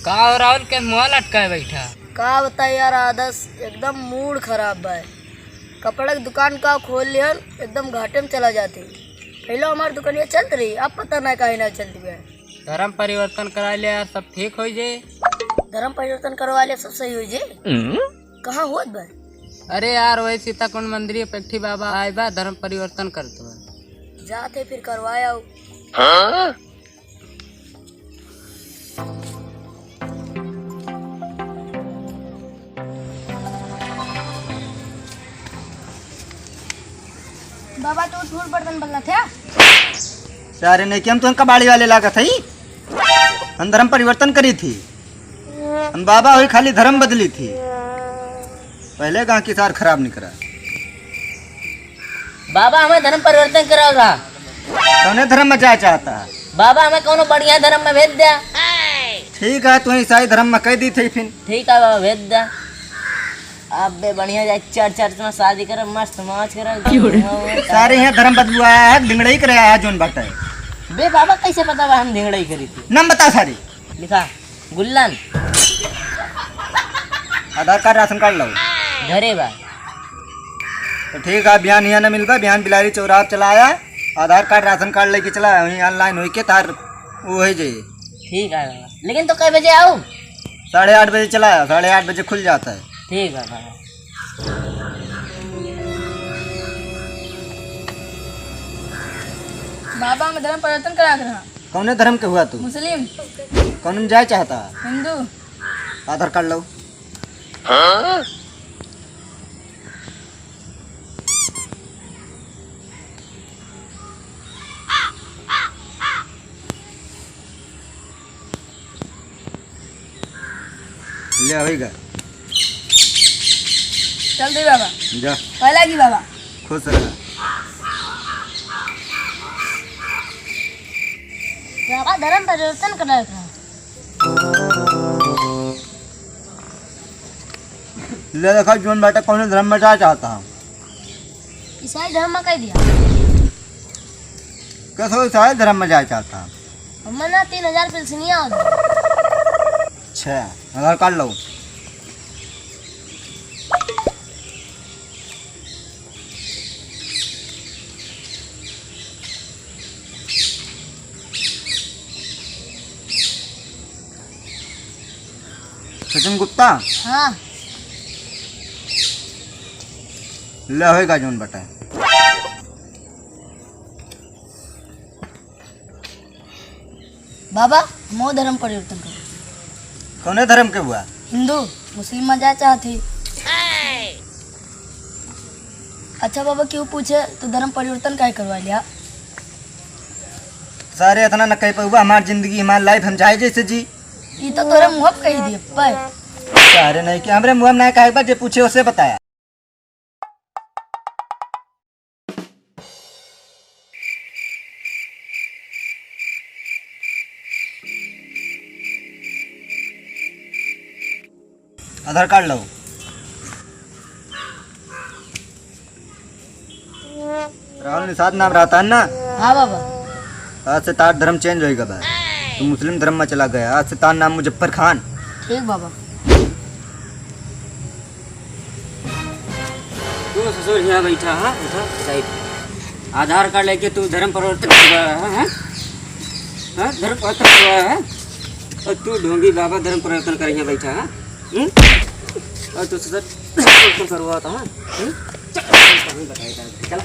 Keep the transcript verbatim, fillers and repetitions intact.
का हो राहुल, के मुँह लटकाए बैठा? का बताई यार आदर्श, एकदम मूड खराब बा। कपड़ा के दुकान का खोल लिहन, एकदम घाटे में चला जाते। पहले हमार दुकानिया चलत रही, अब पता ना काहे ना चलत बा। धर्म परिवर्तन करा ले यार, सब ठीक हो जे। धर्म परिवर्तन करवा ले, सब सही हो जे। कहाँ होत बा? अरे यार, वही सीताकुंड मंदिर पे एक ठी बाबा आए बा, धर्म परिवर्तन करत बा। जाते फिर करवाए आओ। बाबा, तू धूल बर्तन बदलत है? सारे नहीं कि हम तो कबाड़ी वाले लागत है। हम धर्म परिवर्तन करी थी। हम बाबा हुई खाली धर्म बदली थी। पहले गाँव की सार खराब निकला। बाबा, हमें धर्म परिवर्तन कराओ रहा। कौने धर्म में जाए चाहता है? बाबा, हमें कौनो बढ़िया धर्म में भेज द्या। ठीक है, तू ईसाई धर्म में कह दी थी फिर। ठीक है बाबा, भेज द्या। अब बे बढ़िया जाए, चर्च चर्च में शादी करे, मस्त मौज करे। सारे यहाँ धर्म बदलुआ है, ढिंगड़ई करे आया जोन बाटे। बे बाबा, कैसे पता बा हम ढिंगड़ई करी थी? नाम बता सारे। लिखा, गुल्लन। आधार कार्ड, राशन कार्ड लाओ। घरे बा। तो ठीक है, बिहान यहाँ न मिलबा, बिहान बिलारी चौराहा चला आया, आधार कार्ड, राशन कार्ड लेके चला, वहीं online होई के तार वो हो जाई। ठीक है बाबा, लेकिन तो कै बजे आऊ? साढ़े आठ बजे चला आया, साढ़े आठ बजे खुल जाता है। ठीक है बाबा। बाबा, हम धर्म परिवर्तन करा के रहा। कौने धर्म के हुआ तू? मुस्लिम। कौन में जाए चाहता? हिंदू। आधार कार्ड लाओ। ले होइगा। चल दे बाबा। जा। पहला की बाबा। खुश रह। बाबा, धर्म परिवर्तन करा के रहा। ले देखा, जोन बेटा कौन धर्म में जाए चाहता है? ईसाई धर्म में कह दिया। कैसे ईसाई धर्म में जाए चाहता है? हमें ना तीन हजार पेंशनिया हो। अच्छा, आधार कार्ड लो। सचिन गुप्ता। हाँ। ले होइगा जोन बटा। बाबा, हमो धर्म परिवर्तन करो। कौने धर्म के हुआ? हिंदू, मुस्लिम में जाए चाहत ही। अच्छा बाबा, क्यों पूछे, तू धर्म परिवर्तन काहे करवा लिया? सारे इतना न कह पाऊबा, हमार जिंदगी, हमार life हम चाहे जैसे जी। ई तो तोरे मुँह पे कही दिए, पर। सारे नहीं कि हमरे मुँह में ना कहे बा, जे पूछे उसे बताया। आधार कार्ड लाओ। राहुल निषाद नाम रहता है ना? हाँ बाबा। आज से तार धर्म change होइगा बा। तू मुस्लिम धर्म में चला गया। आज से तार नाम मुजफ्फर खान। ठीक बाबा। तू ससुर यहाँ बैठा है, उठा, बैठ। आधार कार्ड लेके तू धर्म परिवर्तन करवा रहा है, हैं? हाँ, धर्म परिवर्तन करवा रहा है। और तू ढोंगी बाबा धर्म परिवर्तन कर यहाँ बैठा है, हम्म? और तू ससुर धर्म परिवर्तन करवा था, हम्म? चल, चल, चल, बताइए, चल।